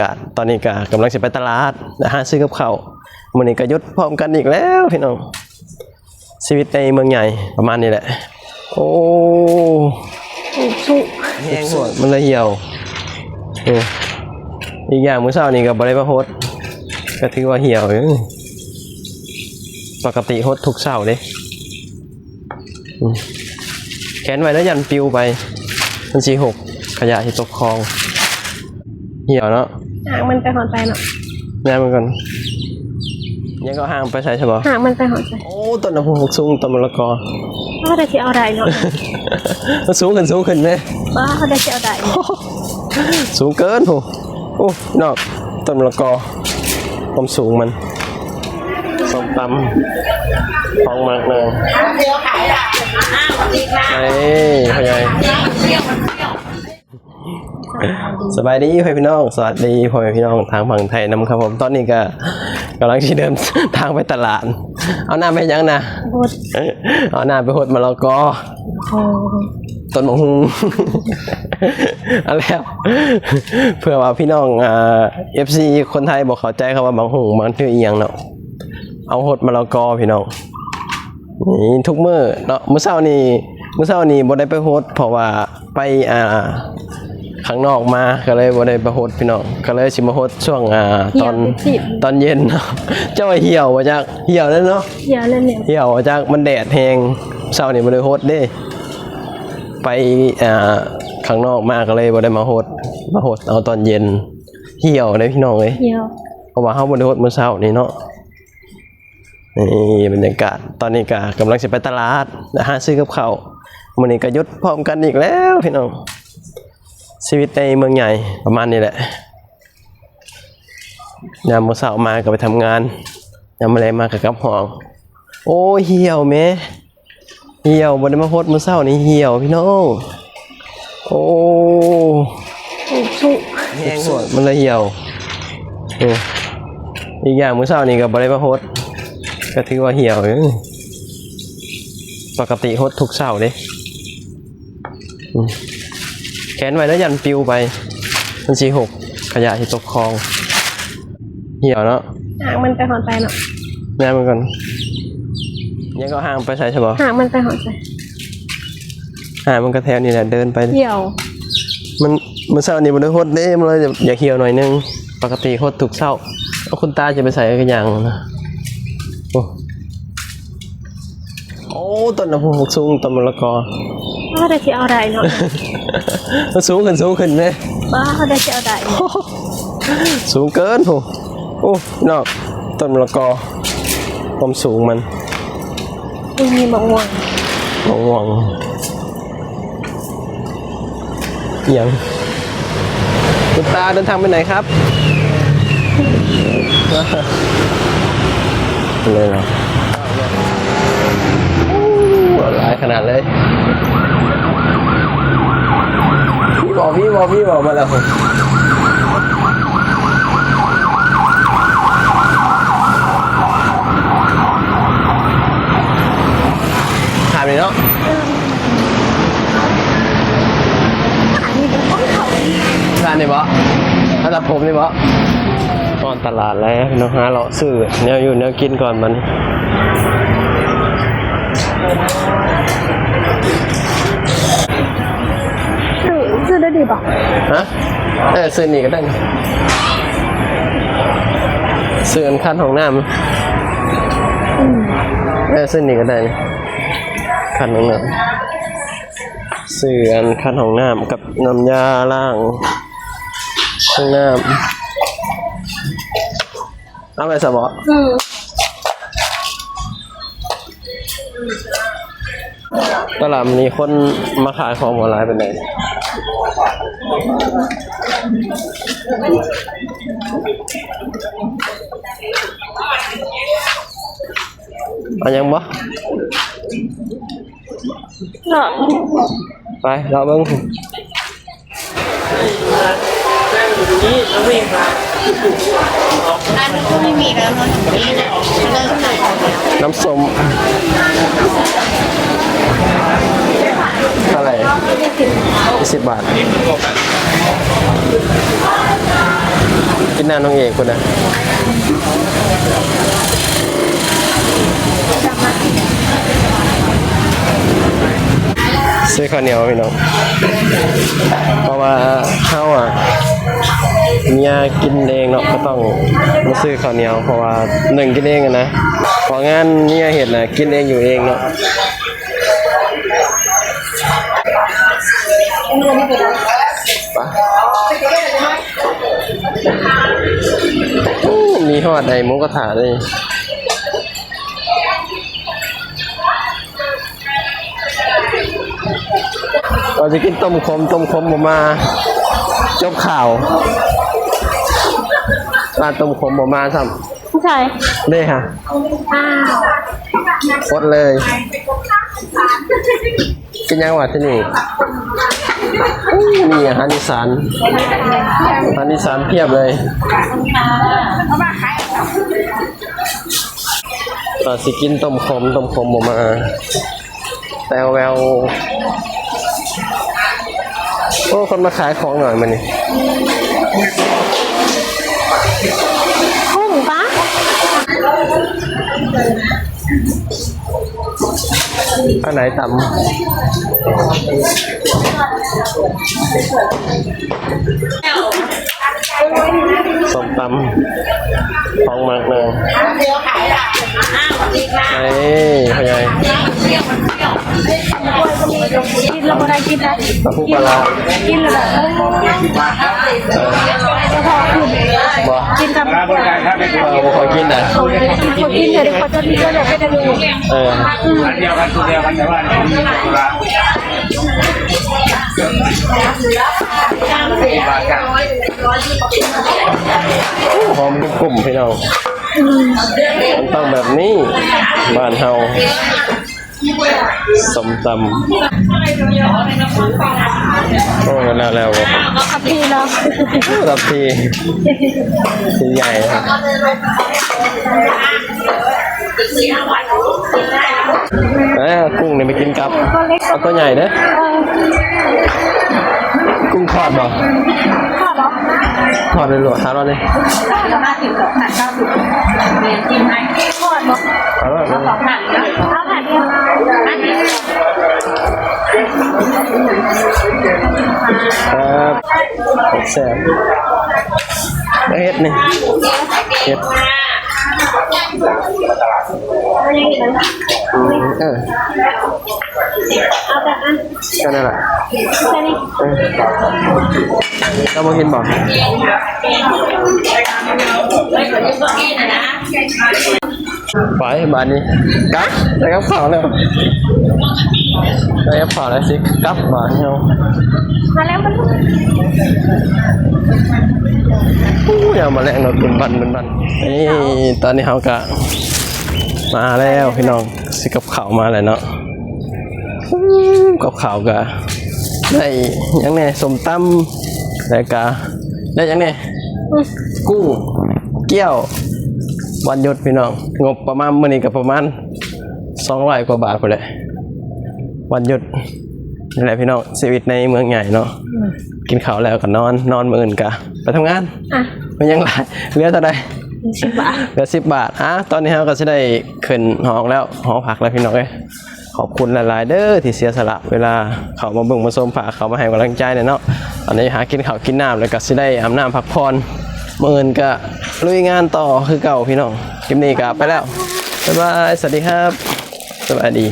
າດ ຕອນນີ້ກໍກຳລັງຊິໄປຕະຫຼາດ ຫາຊື້ກັບເຂົ້າ. ມື້ນີ້ກໍຢຸດພ້ອມກັນອີກແລ້ວພີ່ນ້ອງ. ຊີວິດໃນເມືອງໃຫຍ່ປະມານນີ້ແຫຼະ. ໂອ້ ໂອ້ ສຸ ແຮງໂພດ ມັນເລີຍຫ່ຽວ. ເອີ ອີກຢ່າງມື້ເຊົ້ານີ້ກໍບໍ່ໄດ້ມາຫົດ ກໍຖືວ່າຫ່ຽວຢູ່. ປົກກະຕິຫົດທຸກເຊົ້າເດ້. ອືມ ແຂວນໄວ້ແລ້ວຢ້ານປິວໄປ ມັນຊິຫົກ ຂະຫຍະຊິຕົກຄອງ. ຫ່ຽວເນາະ. ຫາກມັນໄປຮອດໃສເນາະ? ແນມມັນກ່ອນ. ຍັງກໍຫາກໄປໃສຊະບໍ່? ຫາກມັນໄປຮອດໃສ? ໂອ້ ຕົ້ນນະພຸກສູງ ຕົ້ນມະລະກອ. ເຮົາໄດ້ຊິເອົາໄດ້ເນາະ. ມັນສູງຂຶ້ນ ສູງຂຶ້ນແມ. ບໍ່ ເຮົາໄດ້ຊິເອົາໄດ້. ສູງເກີນພຸ້ນ. ໂອ້ ພີ່ນ້ອງ ຕົ້ນມະລະກອ ຄວາມສູງມັນ. ສົ້ມຕຳ ຂອງໝາກນາງ. ເອີ ພໍ່ໃຫຍ່. ສະບາຍດີພໍ່ແມ່ພີ່ນ້ອງ ສະຫວັດດີພໍ່ແມ່ພີ່ນ້ອງທາງຝັ່ງໄທນຳຄັບຜົມ. ຕອນນີ້ກໍກຳລັງຊິເດີນທາງໄປຕະຫຼາດ. ເອົານ້ຳໄປຫຍັງນະ? ຫົດ ເອົານ້ຳໄປຫົດມະລະກອ. ໂອ້ ຕົ້ນໝາກຫຸ່ງ. ເອົາແລ້ວ ເພື່ອວ່າພີ່ນ້ອງ ອ່າ ເອັຟຊີ ຄົນໄທບໍ່ເຂົ້າໃຈຄຳວ່າໝາກຫຸ່ງ ມັນຄືອີ່ຫຍັງເນາະ. ເອົາຫົດມະລະກອ ພີ່ນ້ອງ. ນີ້ທຸກມື້ເນາະ. ມື້ເຊົ້ານີ້ ມື້ເຊົ້ານີ້ບໍ່ໄດ້ໄປຫົດ ເພາະວ່າໄປ ອ່າ ຂ້າງນອກມາ ກໍເລີຍບໍ່ໄດ້ໄປຫົດພີ່ນ້ອງ. ກໍເລີຍຊິມາຫົດຊ່ວງ ອ່າ ຕອນ ຕອນເຢັນເນາະ. ເຈົ້າວ່າຫ່ຽວບໍ່ຈັກ? ຫ່ຽວແລ້ວເນາະ. ຫ່ຽວແລ້ວ ຫ່ຽວບໍ່ຈັກ? ມັນແດດແຮງ. ເຊົ້ານີ້ບໍ່ໄດ້ຫົດເດ້ ໄປ ອ່າ ຂ້າງນອກມາ ກໍເລີຍບໍ່ໄດ້ມາຫົດ. ມາຫົດເອົາຕອນເຢັນ. ຫ່ຽວເດ້ພີ່ນ້ອງເອີຍ. ເພາະວ່າເຮົາບໍ່ໄດ້ຫົດມື້ເຊົ້ານີ້ເນາະ. ນີ້ບັນຍາກາດ ຕອນນີ້ກໍກຳລັງຊິໄປຕະຫຼາດ ຫາຊື້ກັບເຂົ້າ. ມື້ນີ້ກໍຢຸດພ້ອມກັນອີກແລ້ວພີ່ນ້ອງ. ຊີວິດໃນເມືອງໃຫຍ່ປະມານນີ້ແຫຼະ. ຍາມມື້ເຊົ້າມາກໍໄປທຳງານ ຍາມມື້ແລງມາກໍກັບຫ້ອງ. ໂອ້ຍ ຫ່ຽວແມ. ຫ່ຽວ ບໍ່ໄດ້ມາຫົດມື້ເຊົ້ານີ້ ຫ່ຽວພີ່ນ້ອງ. ໂອ້ ໂອ້ ສຸ ແຮງໂພດ ມັນເລີຍຫ່ຽວ. ເອີ ອີກຢ່າງມື້ເຊົ້ານີ້ກໍບໍ່ໄດ້ມາຫົດ ກໍຖືວ່າຫ່ຽວຢູ່. ປົກກະຕິຫົດທຸກເຊົ້າເດ້. ອືມ ແຂວນໄວ້ແລ້ວຢ້ານປິວໄປ ມັນຊິຫົກ ຂະຫຍະຊິຕົກຄອງ. ຫ່ຽວເນາະ. ຫາກມັນໄປຮອດໃສເນາະ? ແນມມັນກ່ອນ. ຍັງກໍຫາກໄປໃສຊະບໍ່? ຫາກມັນໄປຮອດໃສ? ຫາກມັນກໍແຖວນີ້ແຫຼະ ເດີນໄປ. ຫ່ຽວ ມັນ ມື້ເຊົ້ານີ້ບໍ່ໄດ້ຫົດເດ້ ມັນເລີຍຢາກຫ່ຽວໜ້ອຍໜຶ່ງ. ປົກກະຕິຫົດທຸກເຊົ້າ. ເອົາ ຄຸນຕາຈະໄປໃສກໍຍ່າງນະ. ໂອ້ ໂອ້ ຕົ້ນນະພຸກສູງ ຕົ້ນມະລະກອ. ເຮົາໄດ້ຊິເອົາໄດ້ເນາະ. ມັນສູງຂຶ້ນ ສູງຂຶ້ນແມ. ບໍ່ ເຮົາໄດ້ຊິເອົາໄດ້. ສູງເກີນພຸ້ນ. ໂອ້ ພີ່ນ້ອງ ຕົ້ນມະລະກອ ຄວາມສູງມັນ. ມີໝາກມ່ວງ ໝາກມ່ວງ. ຫຍັງ? ຄຸນຕາເດີນທາງໄປໄຫນຄັບ? ເລີຍເນາະ. ໂອ້ ຫຼາຍຂະໜາດເລີຍ. ມີບໍ່ ມີບໍ່ ມີບໍ່? ມາແລ້ວ. ຂ້າມນີ້ເນາະ. ຮ້ານນີ້ບໍ່? ຮ້ານຕັດຜົມນີ້ບໍ່? ຮອດຕະຫຼາດແລ້ວເນາະ ຫາເລາະຊື້ແນວຢູ່ແນວກິນກ່ອນບັດນີ້. ຊື້ ຊື້ໄດ້ດີບໍ່? ຮະ? ເອີ ຊື້ນີ້ກໍໄດ້. ຊື້ອັນຄັນຫ້ອງນ້ຳ. ອືມ ເອີ ຊື້ນີ້ກໍໄດ້ ຄັນຫ້ອງນ້ຳ. ຊື້ອັນຄັນຫ້ອງນ້ຳກັບນ້ຳຢາລ້າງຫ້ອງນ້ຳ. ເອົາໄປຊະບໍ? ອືມ. ຕະຫຼາດນີ້ຄົນມາຂາຍຂອງບໍ່ຫຼາຍປານໃດ? ເອົາຫຍັງບໍ່? ເນາະ ໄປເລາະເບິ່ງ. ນ້ຳສົ້ມເທົ່າໃດ? ຊາວບາດ. ຊາວບາດ. ໜ້ານ້ອງເອກພຸ້ນນະ. ຊື້ເຂົ້າໜຽວພີ່ນ້ອງ ເພາະວ່າເຮົາອະ ເມຍກິນເອງເນາະ ກໍຕ້ອງມາຊື້ເຂົ້າໜຽວ ເພາະວ່າໜຶ້ງກິນເອງຫັ້ນນະ. ເພາະງານເມຍເຮັດນະ ກິນເອງຢູ່ເອງເນາະ. ໂອ້ ມີຮອດໄອ້ໝູກະທະເດ້. ວ່າຊິກິນຕົ້ມຂົມ ຕົ້ມຂົມບໍ່ມາ ຈົບຂ່າວ. ຮ້ານຕົ້ມຂົມບໍ່ມາຊ້ຳ. ໃສ? ເດ້ຫະ. ອ້າວ ອົດເລີຍ. ກິນຫຍັງວະທີ່ນີ້? ໂອ້ ມີອາຫານອີສານ ອາຫານອີສານພຽບເລີຍ. ວ່າຊິກິນຕົ້ມຂົມ ຕົ້ມຂົມບໍ່ມາ ແປວແວວ. ໂອ້ ຄົນມາຂາຍຂອງໜ້ອຍມື້ນີ້. ກຸ້ງປະ? ອັນໃດຕຳ? ສົ້ມຕຳ ຂອງມັກນາງ. ເອີຍ ພໍ່ໃຫຍ່ ກິນແລ້ວບໍ່ໄດ້ກິນນະ ມາພູປາລາ ກິນແລ້ວແບບ ເອີ ບໍ່ ກິນກັບ ເອີ ບໍ່ຄ່ອຍກິນນະ ບໍ່ກິນເທື່ອເດ ຂໍຕົວນີ້ເທື່ອແບບເປັນອັນນີ້ ເອີ ອືມ ຫອມກຸ້ມໆ ພີ່ນ້ອງ. ອືມ ມັນຕ້ອງແບບນີ້ ບ້ານເຮົາ ສົ້ມຕຳ. ໂອ້ ແລ້ວ ແລ້ວບໍ່? ຄັບພີເນາະ ຄັບພີ ພີໃຫຍ່. ເອີ ກຸ້ງນີ້ໄປກິນກັບ ເອົາຕົວໃຫຍ່ເດີ. ເອີ ກຸ້ງທອດບໍ່? ທອດບໍ່? ທອດເລີຍ ຖາມເອົາເລີຍ. ທອດບໍ່? ເອົາເລີຍ ເອົາສອງຖາດເນາະ ເອົາຖາດດຽວ ແຊບ ເຮັດນີ້ ເຮັດ ເອີ ເອົາແບບນັ້ນ ກໍນັ້ນລະ ເອີ ເຈົ້າບໍ່ກິນບໍ່? ໄປບາດນີ້ ກັບ ໄດ້ກັບເຂົ້າແລ້ວ ໄດ້ກັບເຂົ້າແລ້ວ ຊິກັບບາດເຮົາ ມາແລ້ວ ມາແລ້ວ ໂອ້ຍ ເອົາມາແລງເນາະ ບຶນບັນ ບຶນບັນ. ນີ້ ຕອນນີ້ເຮົາກະມາແລ້ວພີ່ນ້ອງ ຊື້ກັບເຂົ້າມາແລ້ວເນາະ. ອືມ ກັບເຂົ້າກະໄດ້ຫຍັງແດ່ ສົ້ມຕຳ ແລ້ວກະໄດ້ຫຍັງແດ່ ອືມ ກຸ້ງ ກ້ຽວ ວັນຢຸດພີ່ນ້ອງ ງົບປະມານມື້ນີ້ກະປະມານສອງຮ້ອຍກວ່າບາດພຸ້ນແຫຼະ ວັນຢຸດ. ນີ້ແຫຼະພີ່ນ້ອງ ຊີວິດໃນເມືອງໃຫຍ່ເນາະ ອືມ ກິນເຂົ້າແລ້ວກະນອນ ນອນມື້ອື່ນກະໄປທຳງານ ອ່ະ ມັນຍັງຫຼາຍ ເຫຼືອເທົ່າໃດ? ສິບບາດ ເຫຼືອສິບບາດ. ອ່າ ຕອນນີ້ເຮົາກະຊິໄດ້ຂຶ້ນຫອແລ້ວ ຫໍພັກແລ້ວພີ່ນ້ອງເອີຍ. ຂອບຄຸນຫຼາຍໆເດີທີ່ເສຍສະຫຼະເວລາເຂົ້າມາເບິ່ງມາຊົມ ພາເຂົ້າມາໃຫ້ກຳລັງໃຈແດ່ເນາະ. ຕອນນີ້ຫາກິນເຂົ້າກິນນ້ຳ ແລ້ວກໍຊິໄດ້ອາບນ້ຳພັກຜ່ອນ ມື້ອື່ນກໍລຸຍງານຕໍ່ຄືເກົ່າພີ່ນ້ອງ. ຄລິບນີ້ກໍໄປແລ້ວ ບາຍບາຍ ສະຫວັດດີຄັບ ສະບາຍດີ.